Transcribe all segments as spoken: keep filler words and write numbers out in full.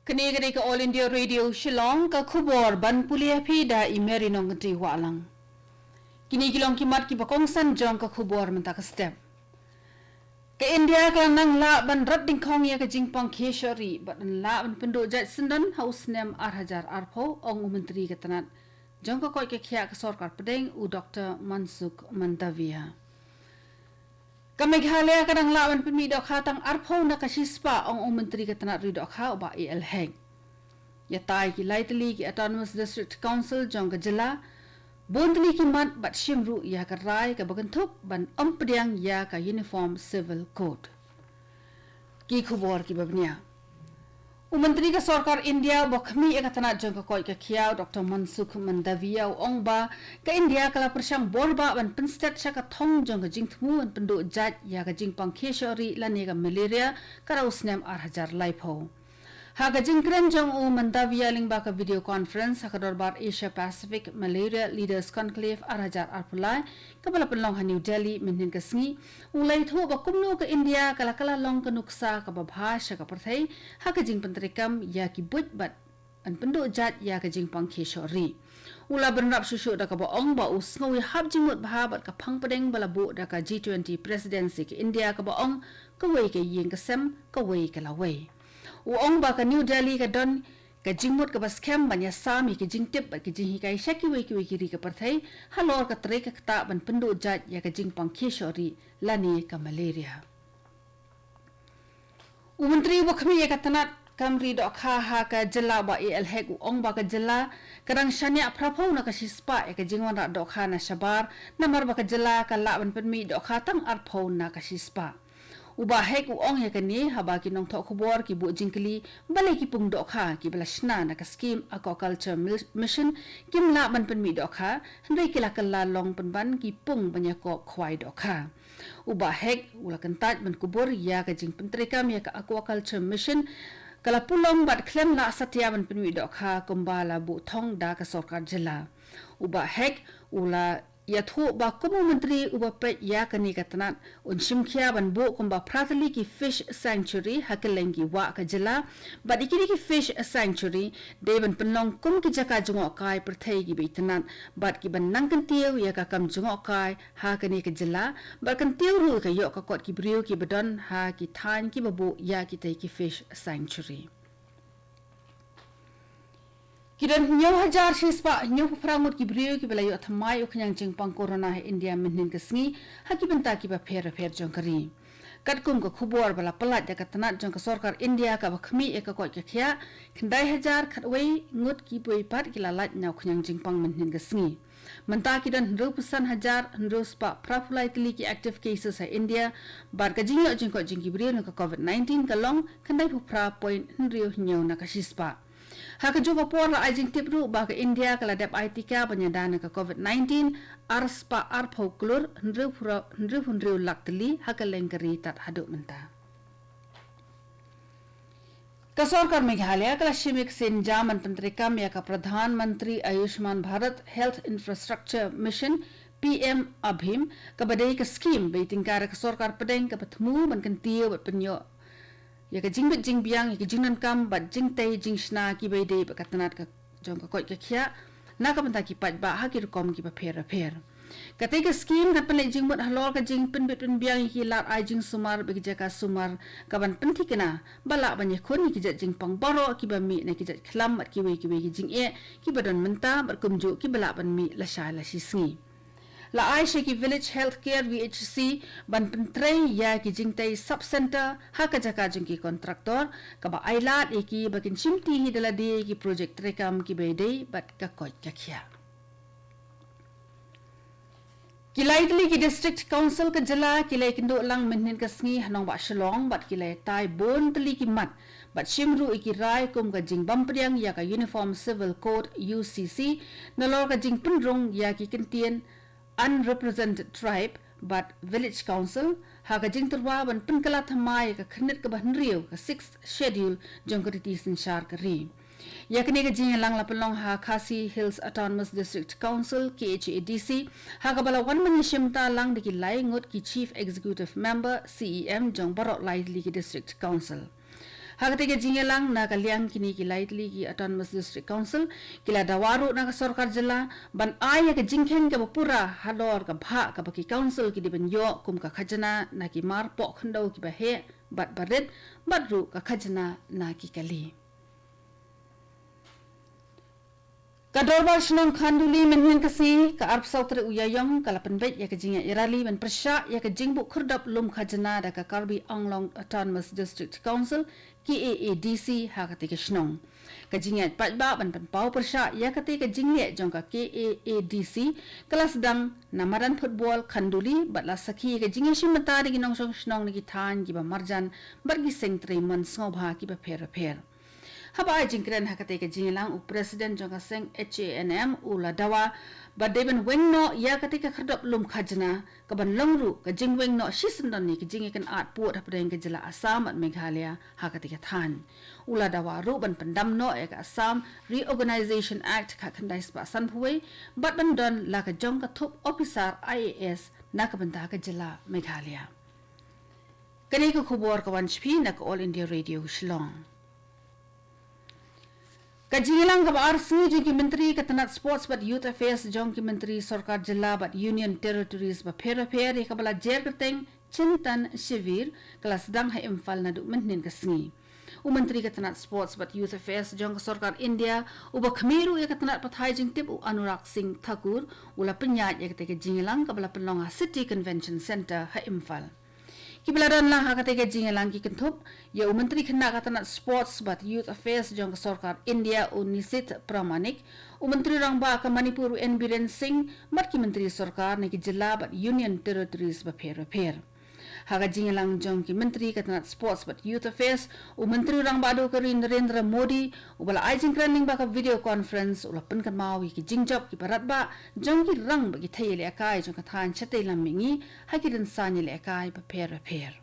Kane ka dei ka All India Radio Shillong, ka khubor ban pule ïa phi da i Mary Nongkynrih Wahlang. Kine ki long ki mat kiba kongsan jong ka khubor mynta ka step. Ka India ka la nang lah ban rat dyngkhong ïa ka jingpang khie shoh ri bad nang lah ban pynduh jait syndon ha u snem ar hajar arphew, ong u Myntri ka tnat jong ka koit ka khiah ka sorkar pdeng, u Doktor Mansukh Mandaviya. Ka Meghalaya ka dang lah ban pynmih dohkha tang arphew na ka shispah, ong u Myntri ka tnat ri dohkha, u Bah A L Hek. Ïatai ki lai tylli ki Autonomous District Council jong ka jylla, bun tylli ki mat bad shim ruh ïa ka rai kaba kynthup ban ym pdiang ïa ka Uniform Civil Code. Ki khubor kiba bniah. U Myntri ka sorkar India uba khmih ïa ka tnat jong ka koit ka khiah, u Doktor Mansukh Mandaviya, u ong ba ka India ka la pyrshang bor bha ban pynstet sha ka thong jong ka jingthmu ban pynduh jait ïa ka jingpang khie shoh ri lane ka malaria, ka rau snem ar hajar laiphew. Ha ka jingkren jong u Mandaviya lyngba ka video conference ha ka dorbar Asia Pacific Malaria Leaders Conclave ar hajar arphew lai, kaba la pynlong ha New Delhi mynhynnin ka sngi, u la ïathuh ba kumno ka India ka la kylla long ka nuksa kaba bha sha ka pyrthei ha ka jingpyntreikam ïa ki buit bad ban pynduh jait ïa ka jingpang khie shoh ri. U la bynrap shuh shuh da kaba ong ba u sngew ïahap jingmut bha bad ka phang pdeng ba la buh da ka G twenty presidency ka India kaba ong, kawei ka ïing ka sem, kawei ka lawei. U ong ba ka New Delhi ka don ka jingmut kaba skhem ban ïasam ïa ki jingtip bad ki jinghikai sha kiwei kiwei ki ri ka pyrthei halor ka trei ka ktah ban pynduh jait ïa ka jingpang khie shoh ri lane ka malaria. U Myntri uba khmih ïa ka tnat kam ri dohkha ha ka jylla, u Bah A L Hek, u ong ba ka jylla ka dang shaniah phraphew na ka shispah ïa ka jingwanrah dohkha na shabar, namar ba ka jylla ka lah ban pynmih dohkha tang arphew na ka shispah. U Bah Hek u ong ïa kane haba ki nongthoh khubor ki buh jingkylli balei ki pung dohkha kiba la shna na ka skim Aquaculture Mil-, Mission kim lah ban pynmih dohkha, hynrei ki la kylla long pynban ki pung ban ïakop khwai dohkha. U Bah Hek u la kyntait ban kubur ïa ka jingpyntreikam ïa ka Aquaculture Mission ka la pulong bad khlem lah satia ban pynmih dohkha kumba la buh thong da ka sorkar jylla. U Bah Hek u la ïathuh ba kum u Myntri uba peit ïa kane ka tnat, un shim khia ban buh kumba phra tylli ki fish sanctuary ha kylleng ki wah ka jylla, bad ïa kine ki fish sanctuary dei ban pynlong kum ki jaka jngohkai pyrthei kiba itynnad bad kiban nang kyntiew ïa ka kam jngohkai ha kane ka jylla, bad kyntiew ruh ïa ka ïoh ka kot ki briew kiba don ha ki thaiñ kiba buh ïa kitei ki fish sanctuary. Ki don hynñiew hajar shispah hynñiewphew phra ngut ki briew kiba la ïoh thymmai u khñiang jingpang corona ha India mynhynnin ka sngi ha ki bynta kiba pher bapher jong ka ri. Katkum ka khubor ba la pyllait da ka tnat jong ka sorkar India kaba khmih ïa ka koit ka khiah, khyndai hajar khatwei ngut kiwei pat ki la lait na u khñiang jingpang mynhynnin ka sngi. Mynta ki don hynriewphew san hajar hynriewspah phraphew lai tylli ki active cases ha India, bad ka jingïoh jingkoit jong ki briew na ka covid nineteen ka long khyndaiphew phra point hynriew hynñiew na ka shispah. Ha kajuh ka por la ai jingtip ruh ba ka India ka la dep ai tika ban ïada na ka covid nineteen arspah arphew klur hynriewphew hynriew lak tylli ha kylleng ka ri tad haduh mynta. Ka sorkar Meghalaya ka la shim ïa ka sienjam ban pyntreikam ïa ka Pradhan Mantri Ayushman Bharat Health Infrastructure Mission, P M ABHIM, kaba dei ka skhim ba ityngkar ïa ka sorkar pdeng kaba thmu ban kyntiew bad pynïoh ïa ka jingbit jingbiang, ïa ka jingdonkam bad jingtei jingshna kiba ïadei bad ka tnat ka jong ka koit ka khiah na ka bynta ki paidbah ha ki rukom kiba pher bapher. Katei ka skhim kan pynleit jingmut halor ka jingpynbit pynbiang ïa ki lad ai jingsumar bad ki jaka sumar, kaban pynthikna ba lah ban ïakhun ïa ki jait jingpang baroh kiba mih na ki jait khlam bad kiwei kiwei ki jingeh kiba don mynta bad kumjuh kiba lah ban mih lashai lashisngi. La ai sha ki Village Healthcare, V H C, ban pyntrei ïa ki jingtei sub-centre ha ka jaka jong ki kontraktor, kaba ailad ïa ki ba kin shimti hi da lade ïa ki projek treikam kiba ïadei bad ka koit ka khiah. Ki lai tylli ki District Council ka jylla ki la ïakynduh lang mynhynnin ka sngi ha nongbah Shillong bad ki la ïatai bun tylli ki mat bad shim ruh ïa ki rai kum ka jingbym pdiang ïa ka Uniform Civil Code, U C C, nalor ka jingpynrung ïa ki kyntien Unrepresented Tribe bad Village Council ha ka jingtyrwa ban pynkylla thymmai ïa ka khyrnit kaba hynriew, ka Sixth Schedule, jong ka riti synshar ka ri. Ïa kane ka jingïalang la pynlong ha Khasi Hills Autonomous District Council, K H A D C, ha kaba la wan ban ïashim bynta lang da ki lai ngut ki Chief Executive Member, C E M, jong baroh lai tylli ki District Council. Ha katei ka jingïalang na ka liang kine ki lai tylli ki Autonomous District Council, ki la dawa ruh na ka sorkar jylla ban ai ïa ka jingkheiñ kaba pura halor ka bhah kaba ki council ki dei ban ïoh kum ka khajna na ki mar poh khyndew kiba heh bad barit, bad ruh ka khajna na ki kali. Ka Dorbar Shnong Khanduli mynhynnin ka sngi, ka arphew saw tarik u Ïaïong, ka la pynbeit ïa ka jingïaid rally ban pyrshah ïa ka jingbuh khyrdop lum khajna da ka Karbi Anglong Autonomous District Council, K A A D C, ha katei ka shnong. Ka jingïaid paidbah ban pynpaw pyrshah ïa katei ka jingleh jong ka K A A D C ka la sdang na madan football Khanduli, bad la sakhi ïa ka jingïashim bynta da ki nongshong shnong na ki thaiñ kiba marjan bad ki seng trei mon sngewbha kiba pher bapher. Haba ai jingkren ha katei ka jingïalang, u President jong ka seng H A N M u la dawa ba dei ban weng noh ïa katei ka khyrdop lum khajna, kaban long ruh ka jingweng noh shisyndon ïa ka jingïakynad pud hapdeng ka jylla Assam bad Meghalaya ha katei ka thaiñ. U la dawa ruh ban pyndam noh ïa ka Assam Reorganisation Act khatkhyndai spah sanphew wei, bad ban don la ka jong ka thup ophisar I A S na ka bynta ka jylla Meghalaya. Kane ka khubor ka wan sha phi na ka All India Radio Shillong. Ka jingïalang kaba ar sngi jong ki myntri ka tnat Sports bad Youth Affairs jong ki myntri sorkar jylla bad Union Territories bapher bapher, ïa kaba la jer kyrteng Chintan Shivir, ka la sdang ha Imphal naduh mynhynnin ka sngi. U myntri ka tnat Sports bad Youth Affairs jong ka sorkar India, uba khmih ruh ïa ka tnat pathai jingtip, u Anurag Singh Thakur, u la pynïaid ïa katei ka jingïalang kaba la pynlong ha City Convention Centre ha Imphal. Kiba la don lang ha katei ka jingïalang ki kynthup ïa u myntri khynnah ka tnat Sports bad Youth Affairs jong ka sorkar India, u Nishith Pramanik, u myntri rangbah ka Manipur, u N Biren Singh, bad ki myntri sorkar na ki jylla bad Union Territories bapher bapher. Ha ka jingïalang jong ki myntri ka tnat Sports bad Youth Affairs, u Myntri Rangbah Duh ka ri Narendra Modi, uba la ai jingkren lyngba ka video conference, u la pynkynmaw ïa ki jingjop kiba radbah jong ki rang bad ki thei ïalehkai jong ka thaiñ shatei lam mihngi ha ki rynsan ïalehkai bapher bapher.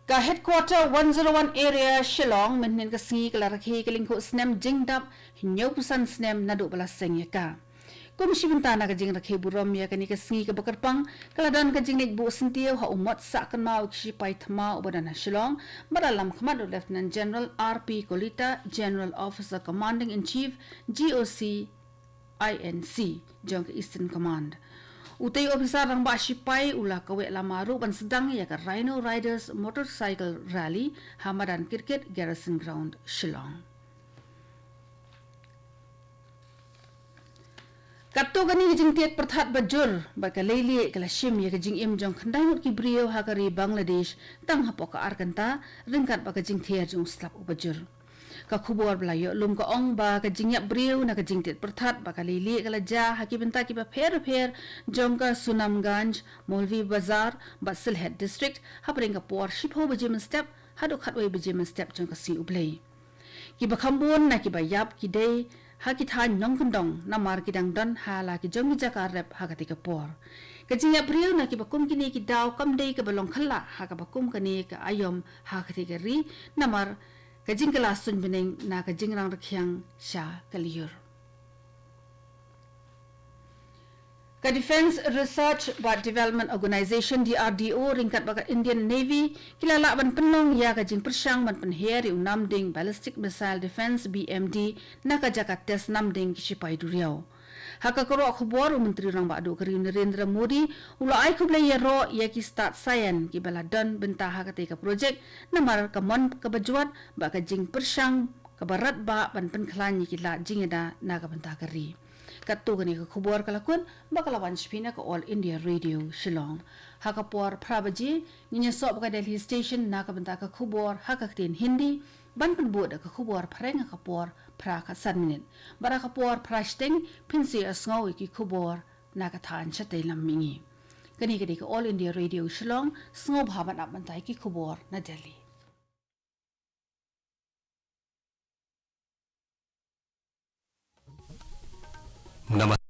Ka Headquarter one zero one Area Shillong mynhynnin ka sngi ka la rakhe ïa ka lyngkhuh snem jingdap hynñiewphew san snem naduh ba la seng ïa ka. Kum shi bynta na ka jingrakhe burom ïa kane ka sngi kaba kyrpang, ka la don ka jingleit buh syntiew ha u mot sah kynmaw ki shipai thma uba don ha Shillong, bad la lam khmat u Lieutenant General R P Kolita, General Officer Commanding in Chief, G O C, I N C, jong ka Eastern Command. Utei u ophisar rangbah shipai u la kaweh lama ruh ban sdang ïa ka Rhino Riders Motorcycle Rally ha madan cricket Garrison Ground, Shillong. Katto katne ka jingtied pyrthat ba jur bad ka leilieh ka la shim ïa ka jingim jong khyndai ngut ki briew ha ka ri Bangladesh tang hapoh ka ar kynta, ryngkat bad ka jingthier jong u slap uba jur. Ka khubor ba la ïoh lum ka ong ba ka jingïap briew na ka jingtied pyrthat bad ka leilieh ka la jia ha ki bynta kiba pher bapher jong ka Sunamganj, Moulvibazar bad Sylhet District, hapdeng ka por shiphew baje mynstep haduh khatwei baje mynstep jong ka sngi U Blei. Kiba kham bun na kiba ïap ki dei ha ki thaiñ nongkyndong, namar ki dang don ha la ki jong ki jaka rep ha katei ka por. Ka jingïap briew na kiba kum kine ki daw kam dei kaba long khyllah ha kaba kum kane ka aïom ha katei ka ri, namar ka jingkylla suiñ bneng na ka jingrang rkhiang sha ka lyiur. Ka Defence Research bad Development Organisation, D R D O, ryngkat bad ka Indian Navy, ki la lah ban pynlong ïa ka jingpyrshang ban pynher ïa u namding Ballistic Missile Defence, B M D, na ka jaka test namding ki shipai duriaw. Ha ka kyrwoh khubor, u Myntri Rangbah Duh ka ri u Narendra Modi u la ai khublei ïaroh ïa ki stad saian kiba la don bynta ha katei ka projek, namar ka mon kaba jwat bad ka jingpyrshang kaba radbah ban pynkhlaiñ ïa ki lad jingïada na ka bynta ka ri. Katto katne ka khubor ka la kut bad ka la wan sha phi na ka All India Radio Shillong. Ha ka por phra baje ngin ïasoh bad ka Delhi Station na ka bynta ka khubor ha ka ktien Hindi, ban pynbud da ka khubor phareng ha ka por phra khatsan minit. Bad ha ka por phra shiteng phin sa ïohsngew ïa ki khubor na ka thaiñ shatei lam mihngi. Kane ka dei ka All India Radio Shillong, sngewbha ban ap mynta ïa ki khubor na Delhi. Namaste.